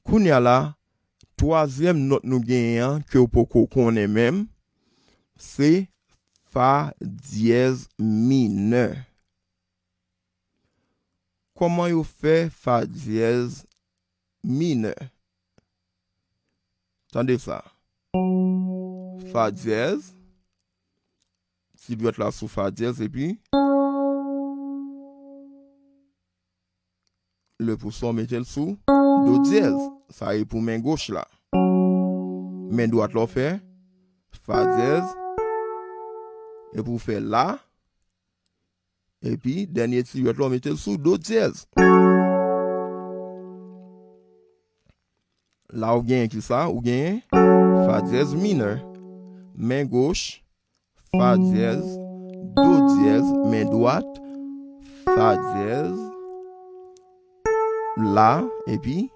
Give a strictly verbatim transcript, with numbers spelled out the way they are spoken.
Kounye a la, twazyèm nòt nou genyen an, ke w poko konnen menm, se fa dyèz minè. Kòman yo fè fa dyèz minè? Tande sa. Fa dyèz, ti dwèt la sou fa dyèz, epi le pouson mete l sou do dyèz. Sa e pou men goch la. Men dwat la w fè fa dyèz, epi w fè la, epi dènye ti dwèt la w mete l sou do dyèz. La w genyen ki sa? Ou genyen fa dyèz minè, men goch, fa dyèz, do dyèz, men dwat, fa dyèz, la, epi